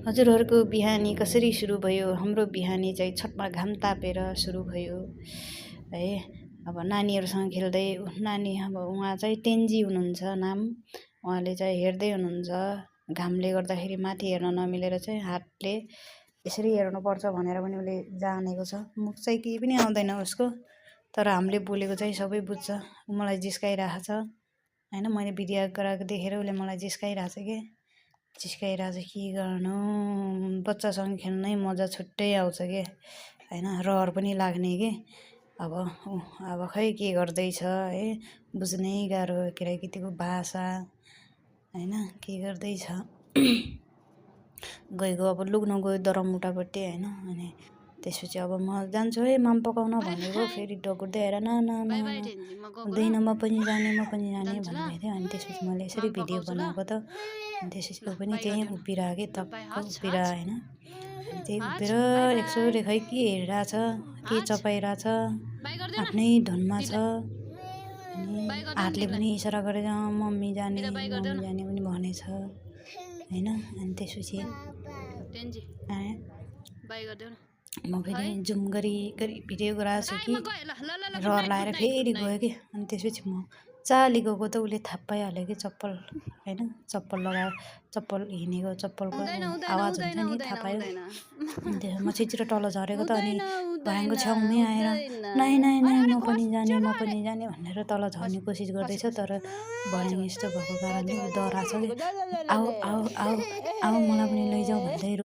हजुरहरूको बिहानी कसरी सुरु भयो? हाम्रो बिहानी चाहिँ छतमा घाम तापेर सुरु भयो है। अब नानीहरूसँग खेल्दै नानी अब उहाँ चाहिँ तेन्जी हुनुहुन्छ नाम। उहाँले चाहिँ हेर्दै हुनुहुन्छ। घामले गर्दाखेरि माथि हेर्न नमिलेर चाहिँ हातले यसरी हेर्नुपर्छ भनेर पनि उसले जानेको छ। मुख चाहिँ केही पनि आउँदैन उसको, तर हामीले बोलेको चाहिँ सबै बुझ्छ। मलाई जिस्काइरहेको छ होइन। मैले भिडियो गराएको देखेर उसले मलाई जिस्काइरहेको छ कि जिस्काइरहेको छ। के गर्नु, बच्चासँग खेल्नै मजा छुट्टै आउँछ के होइन। रहर पनि लाग्ने के अब खै के गर्दैछ है, बुझ्नै गाह्रो केटाकेटीको भाषा होइन। के गर्दैछ गएको अब लुक्न गयो दरमुटापट्टि होइन। अनि त्यसपछि अब म जान्छु है माम पकाउन भनेको, फेरि डगुर्दै आएर ना ना ना हुँदैन, म पनि जाने भन्नुभएको थियो। अनि त्यसपछि मैले यसरी भिडियो बनाएको त। अनि त्यसपछि ऊ पनि त्यहीँ उभिरहेको कि टक्क उभिरह होइन। अनि त्यही उभिएर एकछोरे खै के हेरिरहेछ, के चपाइरहेछ, आफ्नै धुनमा छ। अनि हातले पनि इसारा गरेर मम्मी जाने पनि भनेछ होइन। अनि त्यसपछि म फेरि जुम गरी भिडियो गराएको छु कि रहर लाएर फेरि गयो कि। अनि त्यसपछि म चाली गएको त उसले थाहा पाइहाल्यो कि चप्पल होइन। चप्पल लगाएर चप्पल हिँडेको चप्पलको आवाज हुन्छ नि, थाहा पायो। अनि त्यसो म छिटो तल झरेको त। अनि भयङको छेउमै आएर नाइ नाइ नाइ म पनि जाने भनेर तल झर्ने कोसिस गर्दैछ। तर भयङ यस्तो भएको कारणले ऊ डराएको छ कि आऊ आऊ आऊ आऊ मलाई पनि लैजाऊ भन्दै